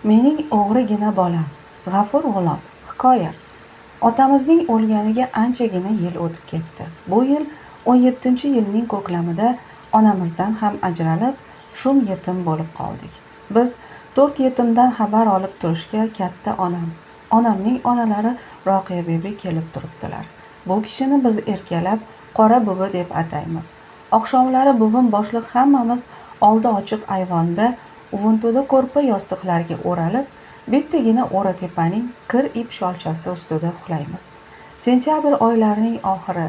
Mening o'g'rigina bolam. G'afur G'ulom. Hikoya. Otamizning o'lganiga anchagina yil o'tib ketdi. Bu yil 17-yilning ko'klamida onamizdan ham ajralib, shum yetim bo'lib qoldik. Biz 4 yetimdan xabar olib turishga katta onam, onamning onalari Roqiya bibi kelib turibdilar. Bu kishini biz erkalab qora buvi deb ataymiz. Oqshomlari buvim boshliq hammamiz oldi ochiq ayvonda uvuntuda ko'rpa yostiqlarga o'ralib, bittagina o'ratepaning kir ip sholchasi ustida uxlaymiz. Sentyabr oylarining oxiri,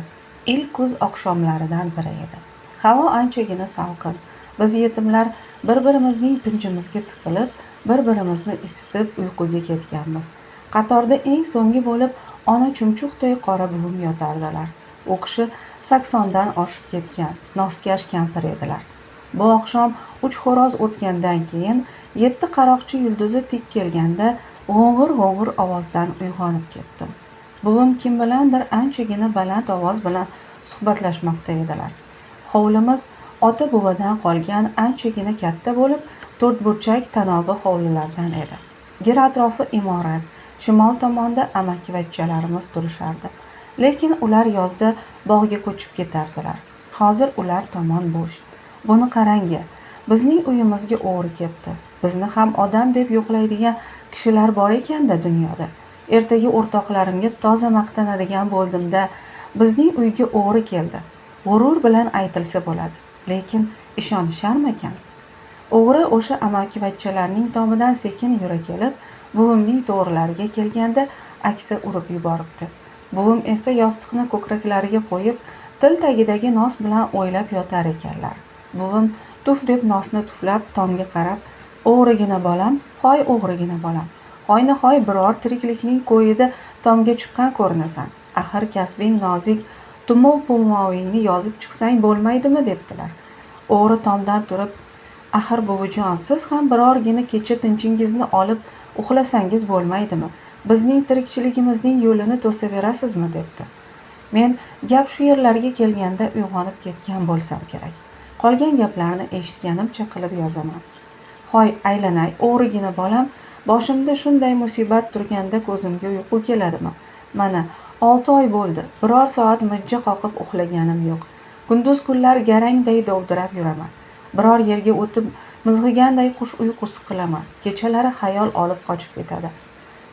ilk kuz oqshomlaridan biri edi. Havo anchagina salqin. Biz yetimlar bir-birimizning pinjimizga tiqilib, bir-birimizni isitib uyquga ketganmiz. Qatorda eng so'nggi bo'lib ona chumchuqday qora buvim yotardilar. U kishi 80 dan oshib ketgan, noskash kampir edilar. Bu oqshom 3 xo'roz o'tgandan keyin 7 qaroqchi yulduzi tik kelganda g'o'ng'ir-g'o'ng'ir ovozdan uyg'onib ketdim. Buvim kim bilandir anchagina baland ovoz bilan suhbatlashmoqda edilar. Hovlimiz ota buvadan qolgan anchagina katta bo'lib, to'rtburchak tanobi hovlilardan edi. Gir atrofi imorat, shimol tomonda amakivachchalarimiz turishardi. Lekin ular yozda bog'ga ko'chib ketardilar. Hozir ular tomon bo'sh. Buni qarangi, bizning uyimizga o'g'ri kelibdi. Bizni ham odam deb yo'qlaydigan kishilar bor ekanda dunyoda. Ertaga o'rtoqlarimga toza maqtanadigan bo'ldimda, bizning uyga o'g'ri keldi. G'urur bilan aytilsa bo'ladi, lekin ishonisharmikan? O'g'ri o'sha amakivachchalarning tomidan sekin yura kelib, buvimning to'g'rilariga kelganda aksa urib yuboribdi. Buvim esa yostiqni ko'kraklariga qo'yib, til tagidagi nos bilan o'ylab yotar ekanlar. Buvim tuf deb nosni tuflab tomga qarab, o'g'rigina bolam, hoy o'g'rigina bolam. Hoyna hoy biror tiriklikning ko'yida tomga chiqqan ko'rinasan. Axir kasbing nozik, tumov pumovingni yozib chiqsang bo'lmaydimi debdilar. O'g'ri tomdan turib, axir buvijon, siz ham birorgina kecha tinchingizni olib uxlasangiz bo'lmaydimi? Bizning tirikchiligimizning yo'lini to'saverasizmi debdi. Men gap shu yerlarga kelganda uyg'onib ketgan bo'lsam kerak. Qolgan gaplarni eshitganimcha qilib yozaman. Hoy aylanay, o'g'rigina bolam, boshimda shunday musibat turganda ko'zimga uyqu keladimi? Mana 6 oy bo'ldi, biror soat mijja qoqib uxlaganim yo'q. Kunduz kunlar garangday dovdirab yuraman. Biror yerga o'tib mizg'iganday qush uyqusi qilaman. Kechalari xayol olib qochib ketadi.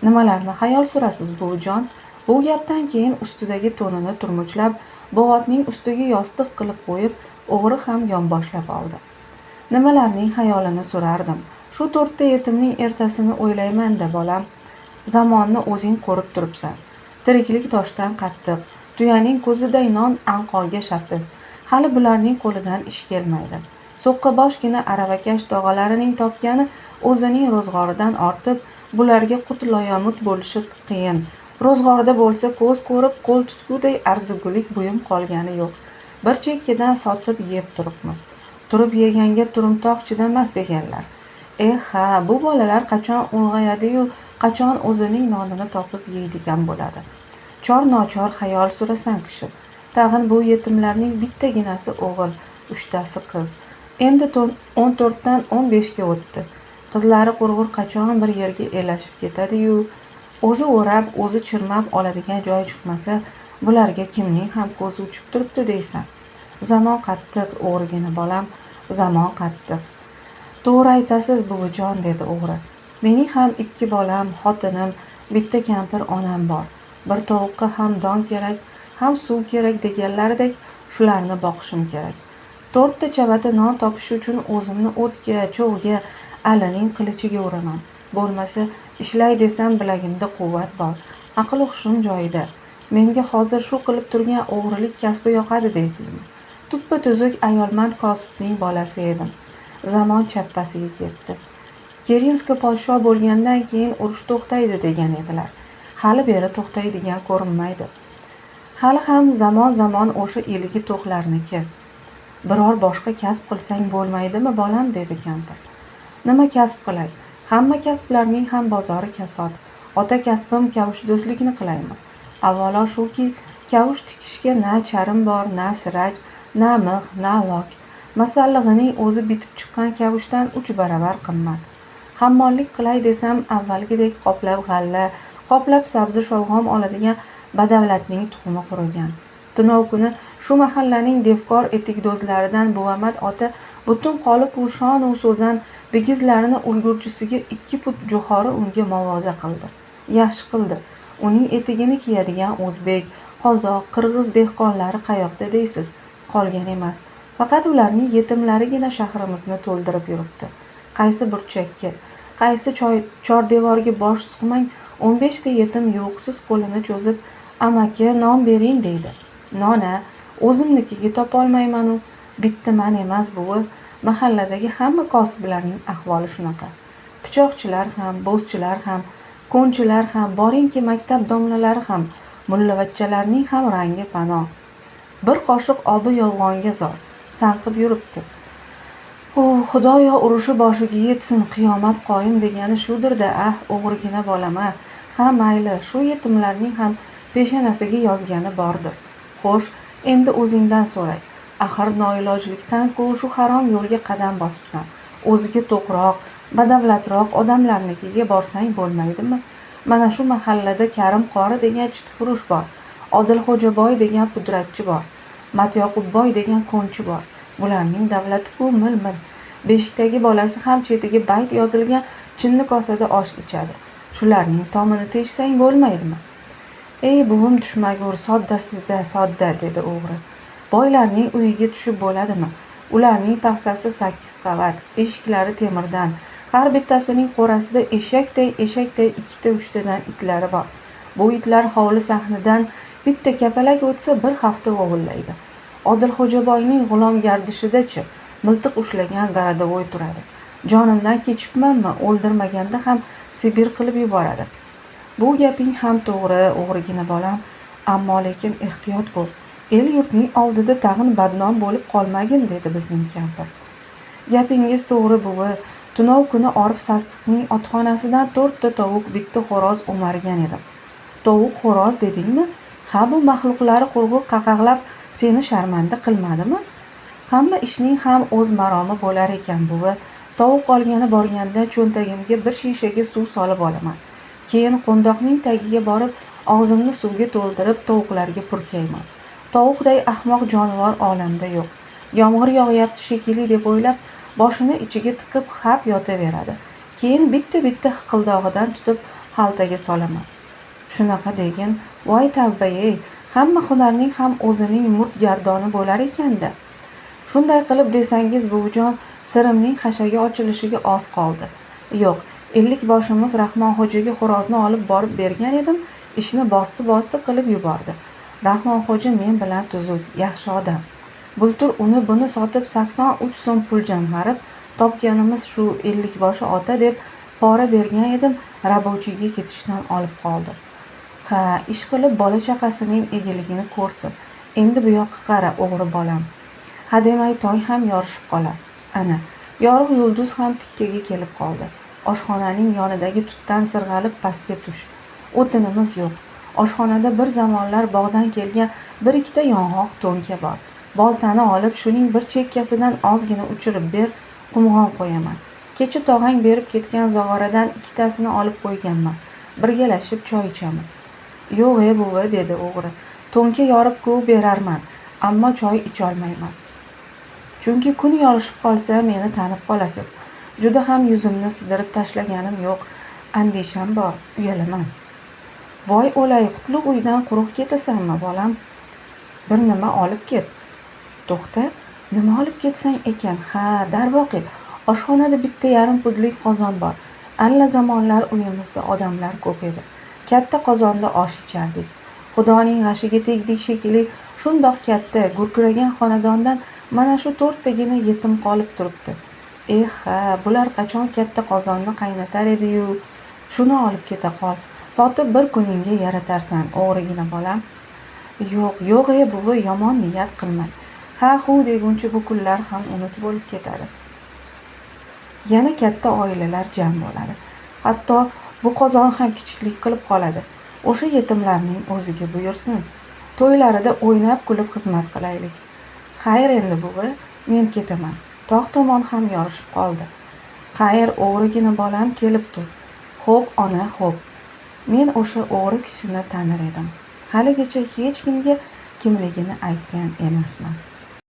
Nimalarni xayol surasiz buvijon? Bu gapdan keyin ustidagi to'nini turmuchlab, bog'otning ustiga yostiq qilib qo'yib, o'g'ri ham yonboshlab oldi. Nimalarning xayolini surardim? Shu 4 yetimning ertasini o'ylayman-da bolam. Zamonni o'zing ko'rib turibsan. Tiriklik toshdan qattiq, tuyaning ko'ziday non anqoga shapil. Hali bularning qo'lidan ish kelmaydi. So'qqaboshgina aravakash tog'alarining topgani o'zining ro'zg'oridan ortib, bularga qutloyomut bo'lishi qiyin. Ro'zg'orda bo'lsa ko'z ko'rib, qo'l tutguday arzigulik buyum qolgani yo'q. Bir chekkadan sotib yeb turibmiz. Turib yeganga turumtoq chidamas deganlar. Eh ha, bu bolalar qachon ulg'ayadi-yu, qachon o'zining nonini topib yeydigan bo'ladi. Chor nochor xayol surasan kishi. Tag'in bu yetimlarning bittaginasi o'g'il, 3 tasi qiz. Endi 14dan 15ga o'tdi. Qizlari qurg'ur qachon bir yerga elashib ketadi-yu, o'zi o'rab, o'zi chirmab oladigan joy chiqmasa, bularga kimning ham ko'zi uchib turibdi deysan. Zamon qattiq, o'g'rigina bolam, zamon qattiq. To'g'ri aytasiz buvijon, dedi o'g'ri. Mening ham 2 bolam, xotinim, bitta kampir onam bor. Bir tovuqqa ham don kerak, ham suv kerak deganlaridek shularni boqishim kerak. 4 ta chavata non topish uchun o'zimni o'tga, cho'g'ga, alining qilichiga uraman. Bo'lmasa ishlay desam bilagimda quvvat bor, aql hushim joyida. Menga hozir shu qilib turgan o'g'rilik kasbi yoqadi deysizmi? Tuppa tuzuk ayolmand kosibning bolasi edim. Zamon chappasiga ketdi. Kerenskiy podsho bo'lgandan keyin urush to'xtaydi degan edilar. Hali beri to'xtaydigan ko'rinmaydi. Hali ham zamon-zamon o'sha iligi to'qlarniki. Biror boshqa kasb qilsang bo'lmaydimi bolam, dedi kampir. Nima kasb qilay? Hamma kasblarning ham bozori kasod. Ota kasbim kavushdozlikni qilaymi? Avvalo shuki, kavush tikishga na charm bor, na siraj, na mix, na lok. Masallig'ining o'zi bitib chiqqan kavushdan 3 baravar qimmat. Hammollik qilay desam, avvalgidek qoplab g'alla, qoplab sabzi sholg'om oladigan badavlatning tuxumi qurigan. Tunov kuni shu mahallaning devkor etikdo'zlaridan Buvamat ota butun qolip u shon u so'zan bigizlarini ulgurchisiga 2 put jo'xori unga muvoza qildi. Yaxshi qildi. Uning etigini kiyadigan o'zbek, qozoq, qirg'iz dehqonlari qayoqda deysiz? Qolgan emas. Faqat ularning yetimlarigina shahrimizni to'ldirib yuribdi. Qaysi burchakka, qaysi chordevorga bosh suqmang, 15 ta yetim yo'qsiz qo'lini cho'zib, amaki non bering deydi. Nona, o'zimnikiga topolmayman-u. Bitta man emas buvi, mahalladagi hamma kosiblarning ahvoli shunaqa. Pichoqchilar ham, bo'zchilar ham, ko'nchilar ham, boringki maktab domlalari ham, mullavachchalarning ham rangi pano. Bir qoshiq obi yolg'onga zor, sanqib yuribdi. U Xudoyo urushi boshiga yetsin, qiyomat qoyim degani shudir-da, ah, o'g'rigina bolama. Ha, mayli, shu yetimlarning ham peshonasiga yozgani bordir. Xo'sh, endi o'zingdan so'ray. Axir noilojlikdan-ku shu harom yo'lga qadam bosibsan. O'ziga to'qroq, badavlatroq odamlarnikiga borsang bo'lmaydimi? Mana shu mahallada Karim qori degan chitfurush bor, Odilxo'jaboy degan pudratchi bor, Matyoqubboy degan ko'nchi bor. Bularning davlati-ku mil-mil. Beshikdagi bolasi ham chetiga bayt yozilgan chinni kosada osh ichadi. Shularning tomini teshsang bo'lmaydimi? Ey buvim tushmagur, soddasizda sodda, dedi o'g'ri. Boylarning uyiga tushib bo'ladimi? Ularning paxsasi 8 qavat, eshiklari temirdan. Har bittasining qo'rasida eshakday ikkita uchtadan itlari bor. Bu itlar hovli sahnidan bitta kapalak o'tsa bir hafta vovullaydi. Odilxo'jaboyning g'ulom gardishidachi miltiq ushlagan gorodovoy turadi. Jonimdan kechibmanmi, o'ldirmaganda ham Sibir qilib yuboradi. Bu gaping ham to'g'ri, o'g'rigina bolam, ammo lekin ehtiyot bo'l. El yurtning oldida tag'in badnom bo'lib qolmagin, dedi bizning kampir. Gapingiz to'g'ri buvi. Tunov kuni Orif sassiqning otxonasidan 4 ta tovuq, bitta xo'roz o'margan edim. Tovuq xo'roz dedingmi? Ha, bu maxluqlari qurg'ur qaqaqlab seni sharmanda qilmadimi? Hamma ishning ham o'z maromi bo'lar ekan buvi. Tovuq olgani borganda cho'ntagimga bir shishaga suv solib olaman. Keyin qo'ndoqning tagiga borib og'zimni suvga to'ldirib tovuqlarga purkayman. Tovuqday ahmoq jonivor olamda yo'q. Yomg'ir yog'yapti shekilli deb o'ylab boshini ichiga tiqib xap yotaveradi. Keyin bitta-bitta hiqildog'idan tutib xaltaga solaman. Shunaqa degin, voy tavba-ey, hamma hunarning ham o'zining murt gardoni bo'lar ekanda. Shunday qilib desangiz buvijon, sirimning xashagi ochilishiga oz qoldi. Yo'q, 50 boshimiz Rahmonxo'jaga xo'rozni olib borib bergan edim, ishni bosti-bosti qilib yubordi. Rahmonxo'ja men bilan tuzuk, yaxshi odam. Bultur uni buni sotib 83 so'm pul jamg'arib, topganimiz shu 50 boshi ota deb pora bergan edim, rabochiyga ketishdan olib qoldi. Ha, ish qilib bola chaqasining egiligini ko'rsin. Endi bu yoqqa qara, o'g'ri bolam. Ha demay tong ham yorishib qolar. Ana, yorug' yulduz ham tikkaga kelib qoldi. Oshxonaning yonidagi tutdan sirg'alib pastga tush. O'tinimiz yo'q. Oshxonada bir zamonlar bog'dan kelgan bir ikkita yong'oq to'nka bor. Boltani olib, shuning bir chekkasidan ozgina uchirib ber, qumg'on qo'yaman. Kecha tog'ang berib ketgan zog'oradan ikkitasini olib qo'yganman. Birgalashib choy ichamiz. Yo'q-e buvi, dedi o'g'ri. To'nka yorib-ku berarman, ammo choy icholmayman. Chunki kun yorishib qolsa meni tanib qolasiz. Juda ham yuzimni sidirib tashlaganim yo'q. Andisham bor, uyalaman. Voy o'lay, qutlug' uydan quruq ketasanmi, bolam? Bir nima olib ket. To'xta, nima olib ketsang ekan? Ha, darvoqe, oshxonada bitta yarim pudlik qozon bor. Alla zamonlar uyimizda odamlar ko'p edi. Katta qozonda osh ichardik. Xudoning g'ashiga tegdik shekilli, shundoq katta, gurkiragan xonadondan mana shu 4 tagina yetim qolib turibdi. Eh, ha, bular qachon katta qozonni qaynatar edi-yu? Shuni olib keta qol. Sotib bir kuningga yaratarsan, o'g'rigina bolam. Yo'q, yo'q-ey buvi, yomon niyat qilmang. Ha, hu deguncha bu kunlar ham unut bo'lib ketadi. Yana katta oilalar jam bo'ladi. Hatto bu qozon ham kichiklik qilib qoladi. O'sha yetimlarning o'ziga buyursin. To'ylarida o'ynab kulib xizmat qilaylik. Xayr endi buvi, men ketaman. Tog' tomon ham yorishib qoldi. Xayr, o'g'rigina bolam, kelib tur. Xo'p, ona, xo'p. Men o'sha o'g'ri kishini tanir edim. Haligacha hech kimga kimligini aytgan emasman.